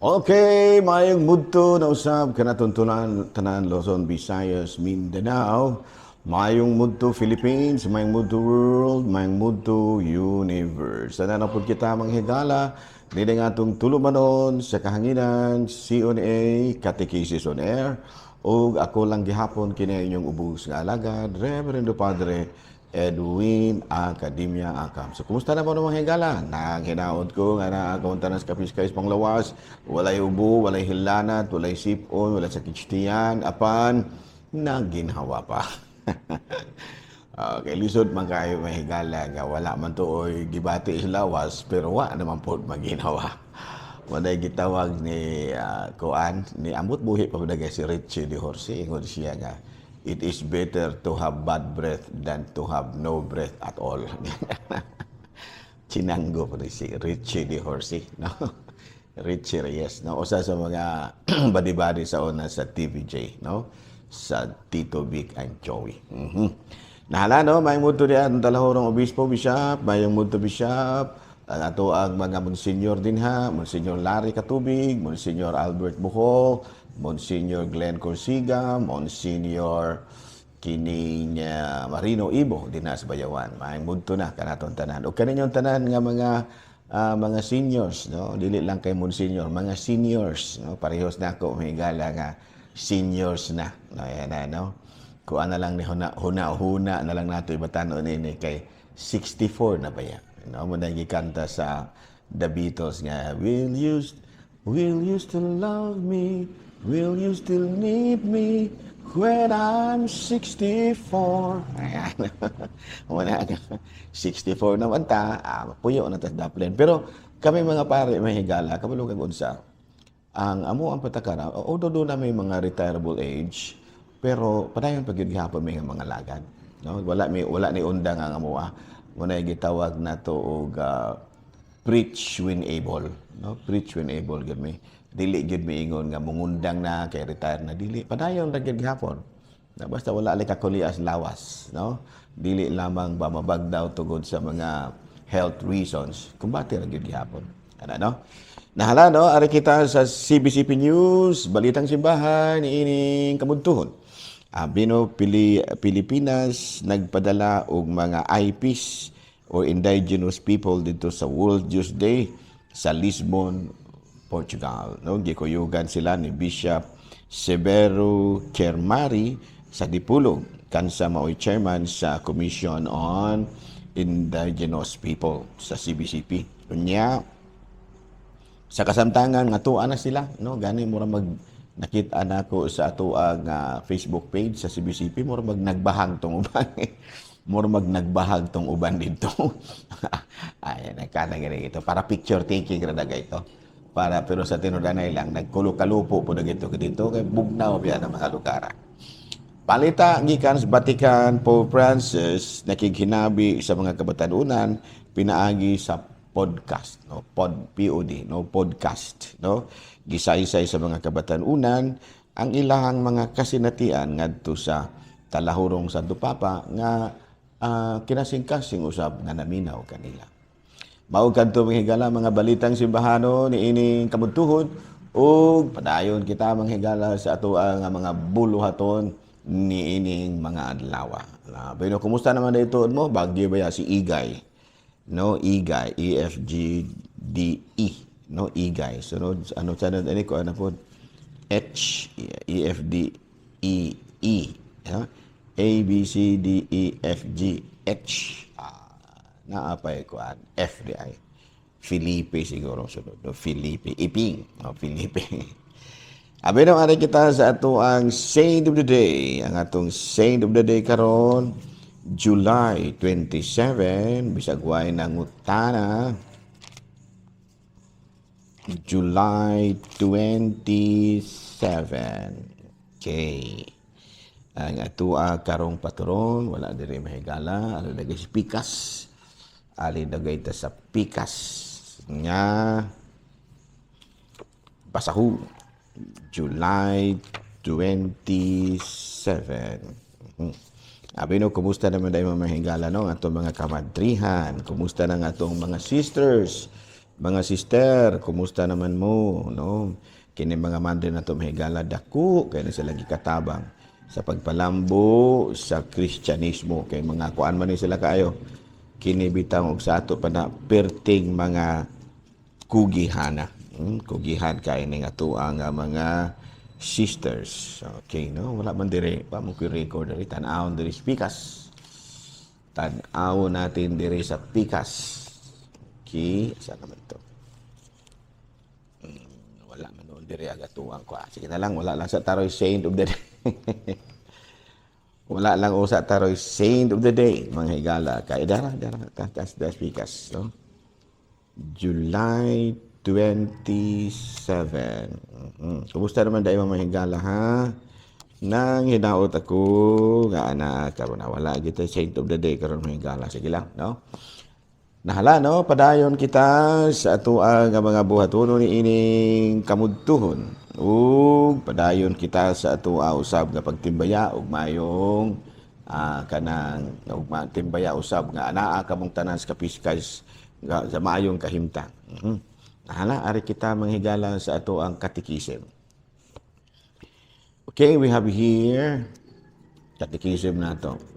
Okay, maayong mudto na usab kanatong tanan tanan, Luzon, Visayas, Mindanao. Maayong mudto Philippines, maayong mudto world, maayong mudto universe. Tanan na pud kita manghigala nini nga atong tulumanon sa kahanginan, CONA, Catechesis on Air. Ug ako lang gihapon kini inyong ubos nga alagad, Reverendo Padre Edwin Academia Acam. So, kumusta na po mga higala? Nang hinaot ko nga naa akong tanan sa kapiskay panglawas, walay ubo, walay hilanat, walay sipon, walay sakit tiyan, apan naginhawa pa. Okay, lisod man kayo, mga higala, nga wala man tuoy gibati sa lawas pero wa naman pod maginhawa. Walay gitawag ni kuan ni ambot buhi pa ba si Richie de Horsi, ingon siya nga it is better to have bad breath than to have no breath at all. Chinanggo po ni si Richie de Horsi, no? Richie Reyes, no? Usa sa mga badi-badi sa una sa TVJ, no? Sa Tito Vic and Joey. Nahala, no? Maayong mudto diyan ang talahurong obispo, bishop, maayong mudto, bishop, ang ato ang mga monsignor din ha, Monsignor Larry Katubig, Monsignor Albert Buhol, Monsignor Glenn Corsiga, Monsignor kining Marino Ibo din sa Bayawan. Maayong mudto na kanatong tanan. O kaninyong tanan nga mga seniors, no? Dili lang kay Monsignor, mga seniors, no? Parehos na ako, mahigala, nga seniors na. No, yan na, no? Kuan na lang ni huna huna, huna na lang nato ibatan-on ini kay 64 na ba ya? No, mo na gikanta sa The Beatles nga Will you still love me? Will you still need me when I'm 64?" Ayan. Wala ka. 64 naman ta, puyo na tas daplin. Pero kami mga pare, may higala, kabalo kag unsa. Ang amo ang patakara, although doon na may mga retirable age, pero padayon pag gihapon may mga lagad. No? Wala ni undang ang amoa. Muna gitawag nato og preach when able, no? Preach when able gyud mi. Dili gyud mi ingon nga mungundang na kay retire na, dili. Padayon ra gyud gihapon. Na basta wala ali kakulias lawas, no? Dili lamang ba mabagdaw tungod sa mga health reasons, kumbate ra gyud gihapon. Ana, no? Nahala, no, ari kita sa CBCP News, Balitang Simbahan ining kamudtuhon. Bino Pilipinas nagpadala og mga IPs or indigenous people dito sa World Youth Day sa Lisbon, Portugal. No, gikuyugan sila ni Bishop Severo Kermari sa Dipulog kansa maoy chairman sa Commission on Indigenous People sa CBCP. Unya, sa kasamtangan nga tuwa na sila, no, gani mura mag nakita nako sa ato ang Facebook page sa CBCP, mura mag nagbahag tong uban, mura mag nagbahag tong uban dito. Ay, nagkana gani ito para picture taking ra daga ito para, pero sa tinud-anay lang nagkulo-kalupo po na gito dito kay bugnaw biya na mga lugar. Balita gikan sa Vatican, Pope Francis nakighinabi sa mga kabatanunan pinaagi sa podcast, no? Pod, POD, no? Podcast, no? Gisaysay sa mga kabatanunan ang ilahang mga kasinatian ngadto sa talahurong Santo Papa nga kinasing-kasing usab nga naminaw kanila. Mao kadto, mga higala, mga balitang simbahano niining kamudtuhon ug padayon kita, mga higala, sa ato ang mga buluhaton niining mga adlaw. Pero kumusta naman dito mo? Bagyo ba ya si Igay? No, Igay, E F G D E, no, Igay. Sunod ano sunod ani ko ano po? H E F D E E, no? A B C D E F G H. Naapay ko an F D I. Felipe siguro sunod. No? Felipe. Iping. No? Felipe. Abi no, ari kita sa ato ang Saint of the Day. Ang atong Saint of the Day karon, July 27, bisag way nangutana. July 27. Okay. Ang atua karong patron, wala diri, mahigala, ali dagay sa pikas. Ali dagay ta sa pikas nga basahu. July 27. Abi no, kumusta naman dahil mga higala, no, ang atong mga kamadrihan, kumusta na ang atong mga sisters Mga sister, kumusta naman mo, no? Kini mga madre nato, mga higala, dako kay na sila gikatabang sa pagpalambo sa Kristyanismo kay mga kuan man ni sila kaayo. Kini bitang og sa ato pa na perting mga kugihana. Kugihan kay ni nga tuang nga mga sisters. Okay, no? Wala man dire, pa mo record diri, tan-awon diri sa pikas. Tan-awon natin diri sa pikas. Okay, saan naman to? Wala man noon diri aga tuang ko. Ah, sige na lang, wala lang sa taroy saint of the day. Wala lang usa taroy saint of the day, mga higala. Kay dara, dara, tatas das pikas, no? July 27. Kumusta naman dahil, mga higala, ha? Nang hinaot ako nga ana karon na wala kita saint of the day karon, mga higala. Sige lang, no? Nahala, no, padayon kita sa atoa nga mga buhatonon ni ining kamudtuhon. Ug padayon kita sa atoa usab nga pagtimbaya ug mayong kanang ug timbaya usab nga anaa kamong tanan sa kapiskas nga sa maayong kahimtang. Nahala, ari kita, mga higala, sa ato ang catechism. Okay, we have here catechism nato.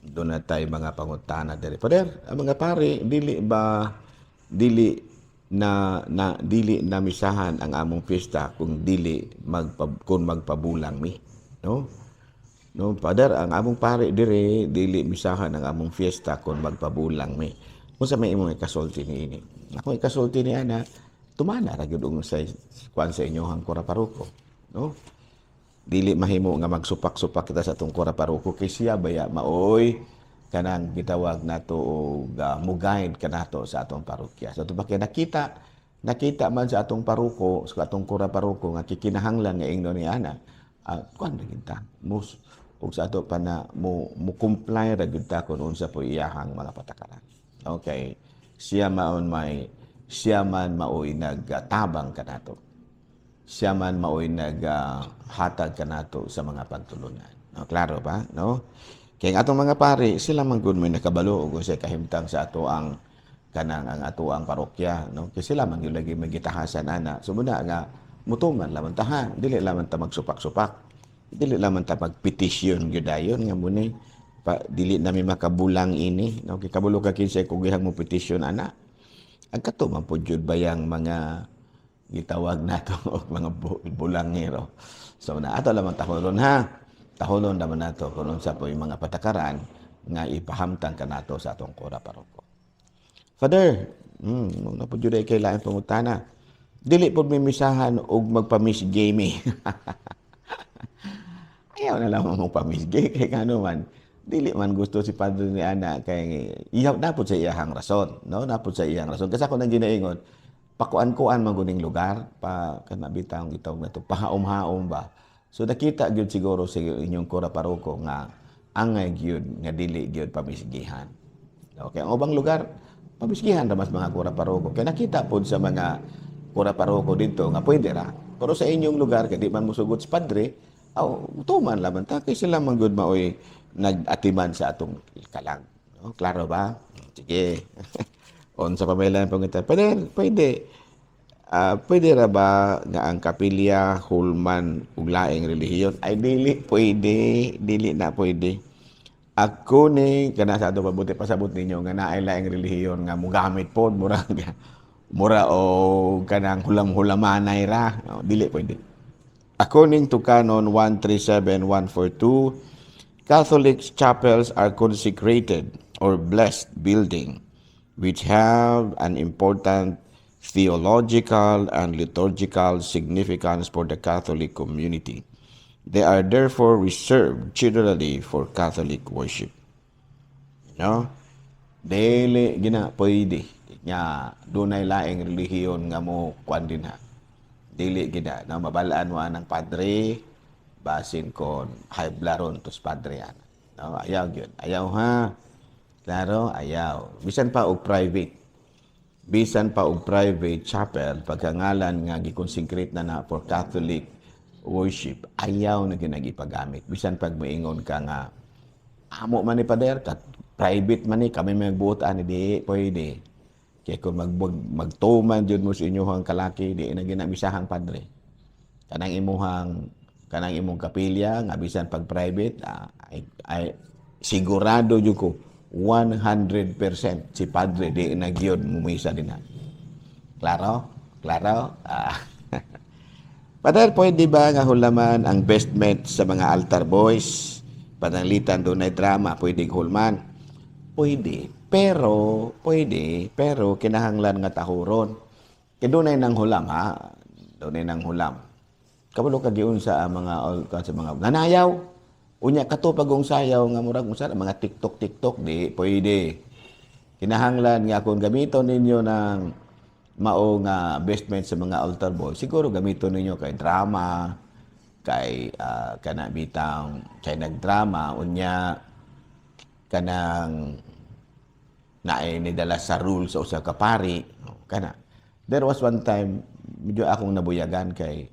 Doon na tayo mga pangutana diri. Pader, ang mga pare, dili ba dili na misahan ang among pista kung magpabulang mi, no? No, Father, ang among pare dire, dili misahan ang among fiesta kung magpabulang mi. Unsa may imong ikasulti niini? Ako ikasulti ni ana, tumana ra gyud og sa kuan sa inyohang kura paroko, no? Dili mahimo nga magsupak-supak kita sa atong kura paroko kay siya baya maoy kanang gitawag nato og mo-guide kanato sa atong parokya. So ato kay nakita nakita man sa atong paroko, sa atong kura paroko nga kikinahanglan nga ingnon ni ana, kuan ra gyud ta. Mus ug sa ato pa na mo comply ra gyud ta kun unsa po iyahang mga patakaran. Okay. Siya man maoy nagtabang kanato. Siya man maoy naghatag kanato sa mga pagtulunan. No, klaro ba? No? Kaya ang atong mga pari, sila man gud may nakabalo og unsay kahimtang sa ato ang kanang ang ato ang parokya, no? Kay sila man gyud lagi may gitahasan ana. So muna nga mutuman lamang ta, ha. Dili lamang ta magsupak-supak. Dili lamang ta magpetisyon gyud dayon nga muni pa, dili nami makabulang ini, no? Kay kabulo ka kinsay kugihang mo petisyon ana. Ang kato man po jud bayang mga gitawag nato og mga bulangero. So na ato lamang tahulon, ha. Tahulon naman nato kung unsa po yung mga patakaran nga ipahamtang kanato sa atong kura paroko. Father, na po jud ay kay laing pangutana. Dili po mi misahan og magpa-miss mi. Ayaw na lang mo magpa-miss gay kay ngano man dili man gusto si padre ni ana kay iyaw napod sa iyahang rason, no? Napod sa iyang rason kasi ako nang ginaingon, pakuan-kuan man guning lugar pa kana bitang gitawag nato pahaom-haom ba. So nakita gyud siguro sa inyong kura paroko nga angay gyud nga dili gyud pamisgihan. Okay, ang ubang lugar pamisgihan ra mas mga kura paroko kay nakita pod sa mga kura paroko dito nga pwede ra. Pero sa inyong lugar kay di man mosugot si padre, aw tuman laman ta kay sila man gud maoy nag-atiman sa atong kalag. No? Klaro ba? Sige. Unsa pa may laing pangutana? Pwede, pwede. Pwede ra ba nga ang kapilya hulman ug laing relihiyon? Ay, dili pwede, dili na pwede. Ako ni kana sa ato pabuti pasabot ninyo nga naay laing relihiyon nga mugamit pod mura mura o kanang hulam-hulamanay ra. No, dili pwede. According to Canon 137142, Catholic chapels are consecrated or blessed building which have an important theological and liturgical significance for the Catholic community. They are therefore reserved generally for Catholic worship. No? Dili gina pwede nga dunay laing relihiyon nga mo kuan din, ha. Dili gina na mabalaan mo anang padre basin kon high blood tos padre ana. No, ayaw gyud. Ayaw, ha. Klaro, ayaw. Bisan pa og private. Bisan pa og private chapel, pagkangalan nga gi-consecrate na na for Catholic worship, ayaw na ginagipagamit. Bisan pag moingon ka nga amo man ni pader, kat private man ni kami may magbuot ani, di pwede. Kaya kung magtuman jud mo sa inyong kalaki, di na ginamisahang padre. Kanang imong kapilya nga bisan pag private, ay sigurado jud ko 100% si padre di na gyud mumisa dinha. Klaro? Klaro? Ah. Father, pwede ba nga hulaman ang vestment sa mga altar boys? Pananglitan dunay drama, pwede hulman? Pwede. Pero, pwede, pero kinahanglan nga tahuron. Kay dunay nang hulam, ha? Dunay nang hulam. Kabalo ka giunsa ang mga sa mga nanayaw. Unya kato pagong sayaw nga murag unsa mga TikTok TikTok, di pwede. Kinahanglan nga kung gamiton ninyo ng mao nga vestment sa mga altar boy, siguro gamiton ninyo kay drama, kay kana bitang kay nagdrama, unya kanang naay nidala sa rule sa usa ka pari, kana. There was one time medyo akong nabuyagan kay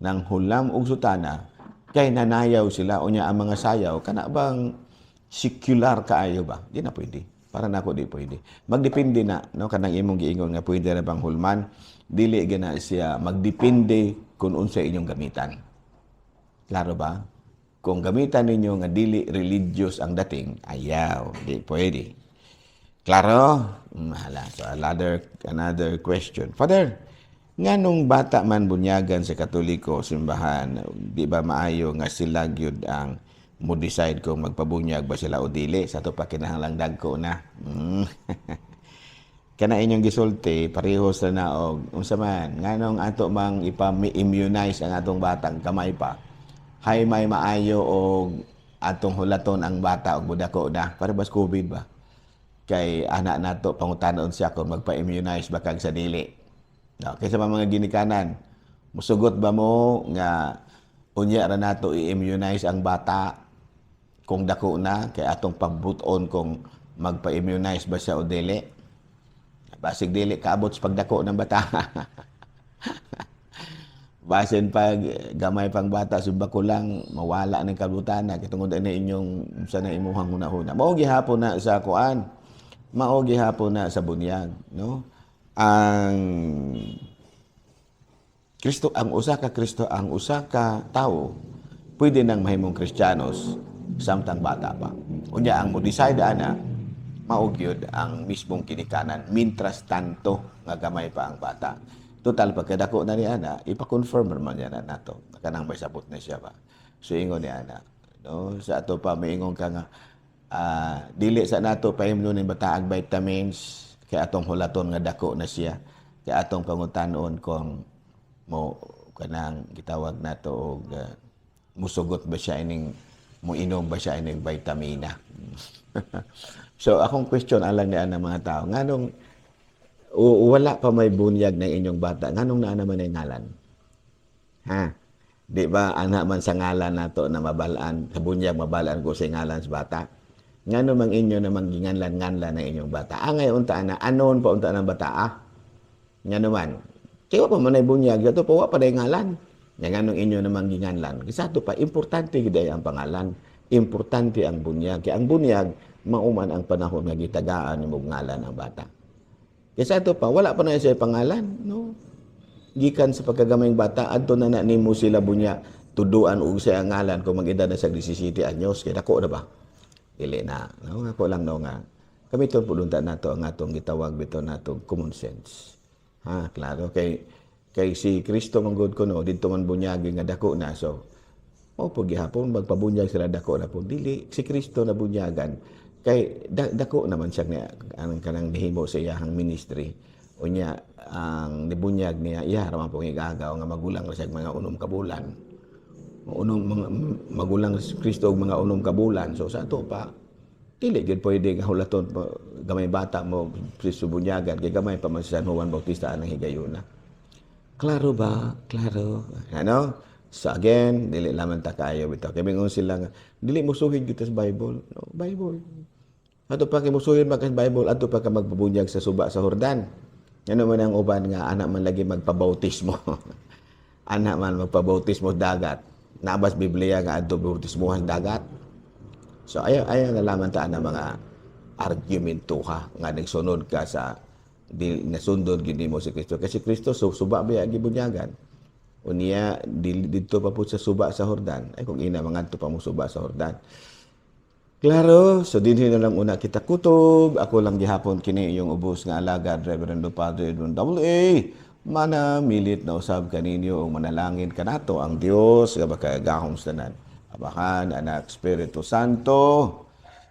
nang hulam og sutana kay nanayaw sila, unya ang mga sayaw kana bang secular kaayo ba? Di na pwede. Para nako di pwede. Magdepende na, no, kanang imong giingon nga pwede ra bang hulman, dili gina siya, magdepende kung unsa inyong gamitan. Klaro ba? Kung gamitan ninyo nga dili religious ang dating, ayaw, di pwede. Klaro? Hala. So another question. Father, nganong bata man bunyagan sa Katoliko simbahan, di ba maayo nga sila gyud ang mo decide kung magpabunyag ba sila o dili? Sa ato pa kinahanglang dagko na. Kana inyong gisulti pareho sa naog unsa man, nganong ato mang ipa-immunize ang atong batang kamay pa, hay may maayo og atong hulaton ang bata og budako na para bas COVID ba, kay anak nato pangutanon siya kung magpa-immunize ba kag sa dili, no? Kaysa pa mga ginikanan, musugot ba mo nga unya ra nato i-immunize ang bata kung dako na kay atong pagbuton kung magpa-immunize ba siya o dili? Basig dili kaabot sa pagdako ng bata. Basin pag gamay pang bata sa bakulang, mawala ng kabutan na kitungod na inyong sa na imuhang hunahuna. Mao gihapon na sa kuan. Mao gihapon na sa bunyag, no? Ang Kristo, ang usa ka Kristo, ang usa ka tawo pwede nang mahimong Kristiyanos samtang bata pa. Unya ang mo decide ana mao gyud ang mismong kinikanan mintras tanto nga gamay pa ang bata. Total pagkadako na ni ana, ipa-confirm man niya na nato. Kanang may sabot na siya ba. So ingon ni ana, no, sa ato pa maingon ka nga dili sa nato paimnon ning bataag vitamins kay atong hulaton nga dako na siya. Kay atong pangutanon kung mo kanang gitawag nato og musugot ba siya ining muinom ba siya ining vitamina. So akong question alang ni ana mga tao, nganong wala pa may bunyag ng inyong bata, nganong naa naman ay ngalan? Ha? Di ba ana man sa ngalan nato na mabalaan, sa bunyag mabalaan ko sa ngalan sa bata? Ngano mang inyo namang ginganlan-nganlan ng inyong bata? Angay unta na, anon pa unta ng bata ah? Ngano man? Kaya pa man ay bunyag, ato pa wa pa day ngalan. Nga nganong inyo namang ginganlan? Kasi ato pa, importante gid ay ang pangalan. Importante ang bunyag. Kaya ang bunyag, mauman ang panahon nga gitagaan nimo ngalan ang bata. Kaysa ato pa, wala pa na siya pangalan, no? Gikan sa pagkagamayng bata, adto na na nimo sila bunya tuduan og siya ngalan kung mag-edad na sa 17 anyos, kay dako na ba? Dili na. No, ako lang no nga. Kami to pud unta nato ang atong gitawag bitaw nato common sense. Ha, klaro kay kay si Kristo man gud kuno didto man bunyagi nga dako na, so mao po gihapon magpabunyag sila dako na po. Dili si Kristo na bunyagan kay dako naman siya niya ang kanang nihimo sa iyahang ministry. Unya ang nibunyag niya, iya ra man pong igagaw nga magulang ra siya mga 6 ka bulan, unom mga magulang si Kristo og mga 6 ka bulan. So sa ato pa dili gyud pwede nga hulaton pa, gamay bata mo Kristo bunyagan kay gamay pa man si San Juan Bautista anang higayuna. Klaro ba? Klaro. Ano? So again, dili lamang ta kaayo bitaw. Kay mingon sila nga dili mo suhid gyud sa Bible. No, Bible. Ato pa kay musuhid man ka sa Bible, ato pa ka magpabunyag sa suba sa Jordan. Ano man ang uban nga anak man lagi magpabautismo. Anak man magpabautismo sa dagat. Naabas Biblia nga adto bautismohan sa dagat. So ayaw ayaw nalaman ta na mga argumento ka nga nagsunod ka sa Di nasundon gyud nimo si Kristo. Kasi Kristo suba ba gibunyagan? Unya didto pa po sa suba sa Jordan. Ay, kung ina mangadto pa mo suba sa Jordan. Klaro, so dinhi na lang una kita kutob. Ako lang gihapon kini yung ubos nga alagad, Reverendo Padre Edwin AA. Mana milit na usab kaninyo ug manalangin kanato ang Dios nga makagagahom sa tanan. Amahan, Anak, Espiritu Santo.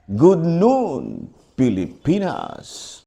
Good noon, Pilipinas.